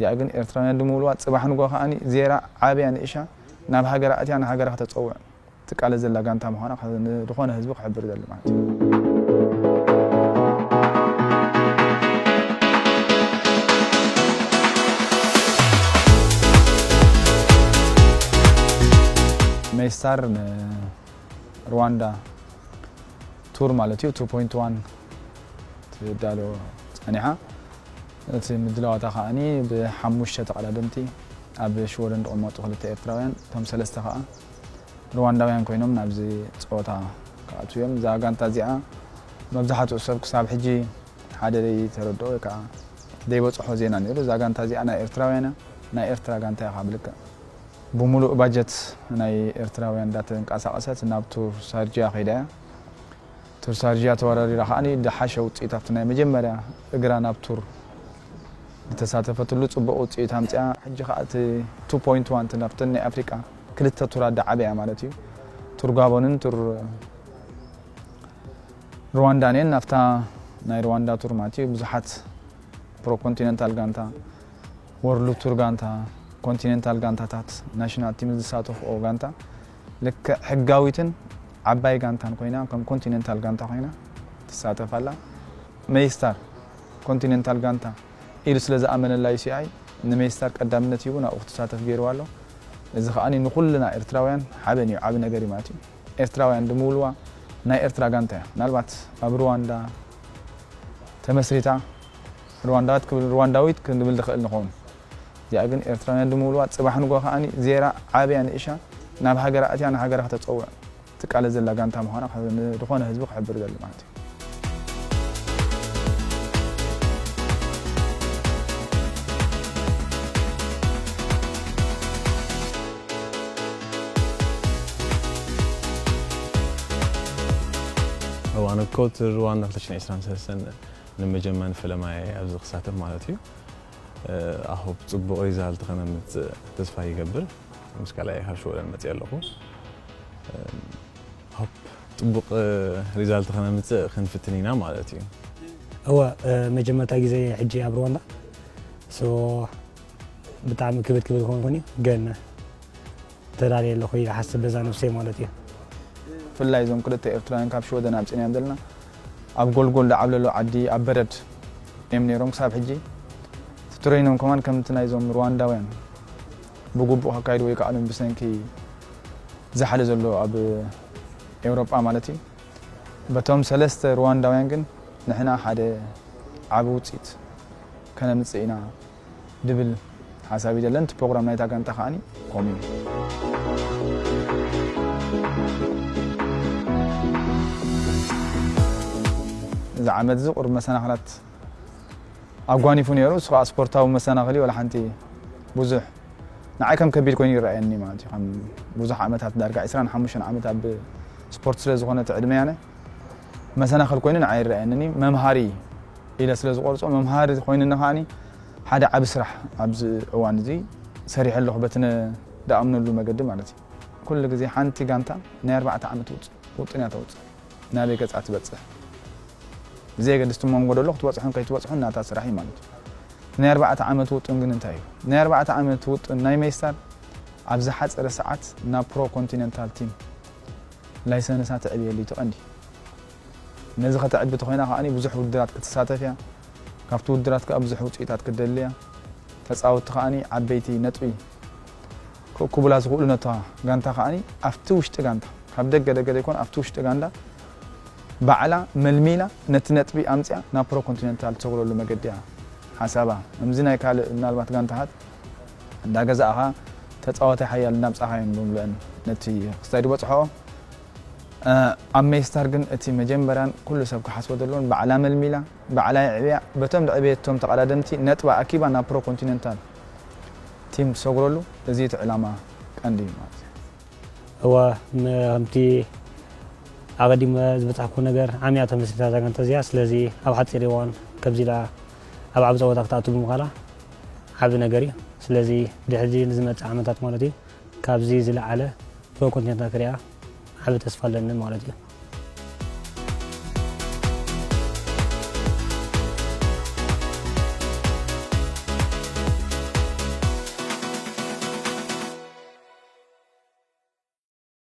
እዚኣ ግን ኤርትራውያን ድምብልዋ ጽባሕ ንጎ ከኣኒ ዜራ ዓብያ ንእሻ ናብ ሃገራ ኣትያ ንሃገራ ከተጸውዕ ትቃለስ ዘላ ጋንታ ምዃና ከ-፣ ንዝኾነ ህዝቢ ክሕብር ደሊ ማለት እዩ። ሜይስታር ንሩዋንዳ ቱር ማለት እዩ፣ ቱ ፖይንት ዋን ትዳሎ ጸኒሓ። እቲ ምድላዋታ ከኣኒ ብሓሙሽተ ተቐዳደምቲ ኣብ ሽወደን ዝቕመጡ ክልተ ኤርትራውያን፣ እቶም ሰለስተ ከኣ ሩዋንዳውያን ኮይኖም ናብዚ ጸወታ ክኣትዉ እዮም። እዛ ጋንታ እዚኣ መብዛሕትኡ ሰብ ክሳብ ሕጂ ሓደ ዘይተረድኦ ወይ ከኣ ዘይበጽሖ ዜና ነይሩ። እዛ ጋንታ እዚኣ ናይ ኤርትራውያን እያ፣ ናይ ኤርትራ ጋንታ እያ ካብ ልክዕ። ብምሉእ ባጀት ናይ ኤርትራውያን እንዳተንቀሳቐሰት ናብ ቱር ሳርጅያ ከይዳ እያ። ቱር ሳርጅያ ተወዳዲራ ከኣኒ ዝሓሸ ውጽኢት ኣብቲ ናይ መጀመርያ እግራ ናብ ቱር ዝተሳተፈትሉ ጽቡቕ ውጽኢት ኣምጽኣ። ሕጂ ከኣ እቲ ቱ ፖይንት ዋን እቲ ናብተን ናይ ኣፍሪቃ ክልተ ቱራት ዝዓበያ ማለት እዩ። ቱር ጋቦንን ቱር ሩዋንዳን እየን። ናብታ ናይ ሩዋንዳ ቱር ማለት እዩ ብዙሓት ፕሮ ኮንቲነንታል ጋንታ፣ ወርልድ ቱር ጋንታ፣ ኮንቲነንታል ጋንታታት፣ ናሽናል ቲም ዝሳተፍኦ ጋንታ ልክዕ ሕጋዊትን ዓባይ ጋንታን ኮይና፣ ከም ኮንቲነንታል ጋንታ ኮይና ትሳተፍ ኣላ። ሜይስታር ኮንቲነንታል ጋንታ ኢሉ ስለ ዝኣመነላ ዩ ሲ ኣይ ንሜይስታር ቀዳምነት ሂቡ ናብኡ ክትሳተፍ ገይርዋ ኣሎ። እዚ ከኣ ንኹልና ኤርትራውያን ሓበን እዩ፣ ዓቢ ነገር እዩ ማለት እዩ። ኤርትራውያን ድምብልዋ ናይ ኤርትራ ጋንታ እያ። ምናልባት ኣብ ሩዋንዳ ተመስሪታ ሩዋንዳዊት ክብል፣ ሩዋንዳዊት ክንብል ንኽእል ንኸውን። እዚኣ ግን ኤርትራውያን ድምብልዋ ጽባሕ ንጎ ከኣ ዜራ ዓብያ ንእሻ ናብ ሃገራ ኣትያ ንሃገራ ከተጸውዕ ትቃለስ ዘላ ጋንታ ምዃና ከ-፣ ንዝኾነ ህዝቢ ክሕብር ደሊ ማለት እዩ። እዋን እኮ እቲ ሩዋንዳ ክልተ ሽሕን ዕስራን ሰለስተን ንመጀመርያን ፈለማይ ኣብዚ ክሳተፍ ማለት እዩ። ኣሆብ ጽቡቕ ሪዛልት ከነምጽእ ተስፋ ይገብር። ምስ ካልኣይ ካብ ሽወደን መጽእ ኣለኹ። ሆፕ ጽቡቕ ሪዛልት ከነምጽእ ክንፍትን ኢና ማለት እዩ። እወ፣ መጀመርታ ግዜ ሕጂ ኣብ ሩዋንዳ። ሶ ብጣዕሚ ክብድ ክብል ክኸውን እዩ፣ ግን ተዳልየ ኣለኹ ይሓስብ በዛ ነብሰይ ማለት እዩ። ብፍላይ እዞም ክልተ ኤርትራውያን ካብ ሽወደን ኣምጺእናዮም ዘለና ኣብ ጎልጎል ዝዓብለሎ ዓዲ ኣብ በረድ እዮም ነይሮም ክሳብ ሕጂ። እቲ ትሬኖም ከማን ከምቲ ናይዞም ሩዋንዳውያን ብግቡእ ከካይድዎ ኣይከኣሉን ብሰንኪ ዛሕሊ ዘሎ ኣብ ኤውሮጳ ማለት እዩ። በቶም ሰለስተ ሩዋንዳውያን ግን ንሕና ሓደ ዓቢ ውጽኢት ከነምጽእ ኢና ድብል ሓሳብ እዩ ደለን። እቲ ፕሮግራም ናይታ ጋንታ ከኣ ከምኡ እዩ። እዚ ዓመት እዚ ቁሩብ መሰናኽላት ኣጓኒፉ ነይሩ። እሱ ከኣ ስፖርታዊ መሰናኽል እዩ፣ ዋላ ሓንቲ ብዙሕ ንዓይ ከም ከቢድ ኮይኑ ይረኣየኒ ማለት እዩ። ከም ብዙሕ ዓመታት ዳርጋ ዕስራን ሓሙሽተን ዓመት ኣብ ስፖርት ስለ ዝኾነ እቲ ዕድመ ያነ መሰናኽል ኮይኑ ንዓይ ይረኣየኒ። መምሃሪ ኢለ ስለ ዝቆርጾ መምሃሪ ኮይኑኒ ከኣ ሓደ ዓቢ ስራሕ ኣብዚ እዋን እዚ ሰሪሐ ኣለኹ በቲ ነ-፣ ዝኣምነሉ መገዲ ማለት እዩ። ኩሉ ግዜ ሓንቲ ጋንታ ናይ ኣርባዕተ ዓመት ውጥ-፣ ውጥን እያ ተውጽእ። ናበይ ገጻ ትበጽሕ? ብዘየገድስ እቲ መንጎ ደሎ ክትበጽሖን ከይትበጽሖን ናታ ስራሕ እዩ ማለት እዩ። ናይ ኣርባዕተ ዓመት ውጥን ግን እንታይ እዩ? ናይ ኣርባዕተ ዓመት ውጥን ናይ ሜይስታር ኣብ ዝሓጸረ ሰዓት ናብ ፕሮ ኮንቲነንታል ቲም ላይሰንሳ ተዕብየሉ እዩ እቲ ቀንዲ። ነዚ ከተዕቢ ተኾይና ከኣ ብዙሕ ውድድራት ክትሳተፍ እያ። ካብቲ ውድድራት ከኣ ብዙሕ ውጽኢታት ክትደሊ እያ። ተጻወትቲ ከኣ ዓበይቲ ነጥቢ ክእክቡላ ዝኽእሉ ነታ ጋንታ ከኣ ኣብቲ ውሽጢ ጋንታ፣ ካብ ደገ ደገ ዘይኮነ ኣብቲ ውሽጢ ጋንታ ባዕላ መልሚላ ነቲ ነጥቢ ኣምጺኣ ናብ ፕሮ ኮንቲነንታል ትሰግረሉ መገዲ እያ ሓሳባ። ከምዚ ናይ ካልእ ምናልባት ጋንታታት እንዳገዛእኻ ተጻዋታይ ሓያል እንዳምጻእኻ እዮም ብምልአን ነቲ ክስታይ ዝበጽሖ። ኣብ ሜይስታር ግን እቲ መጀመርያን ኩሉ ሰብ ክሓስቦ ዘለዎን ባዕላ መልሚላ፣ ባዕላ የዕብያ፣ በቶም ዘዕበየቶም ተቐዳደምቲ ነጥባ ኣኪባ ናብ ፕሮ ኮንቲነንታል ቲም ትሰግረሉ፣ እዚ እቲ ዕላማ ቀንዲ እዩ ማለት እዩ። እወ፣ ም-፣ ከምቲ ኣቐዲመ ዝበጻሕኩ ነገር ዓሚያ ተመስሪታ እዛ ጋንታ እዚኣ። ስለዚ ኣብ ሓጺር እዋን ከምዚ ኢላ ኣብ ዓቢ ጸወታ ክትኣቱ ብምዃና ዓቢ ነገር እዩ። ስለዚ ድሕዚ ንዝመጽእ ዓመታት ማለት እዩ ካብዚ ዝለዓለ ፕሮ ኮንቲነንታል ክሪኣ ዓቢ ተስፋ ኣለኒ ማለት እዩ።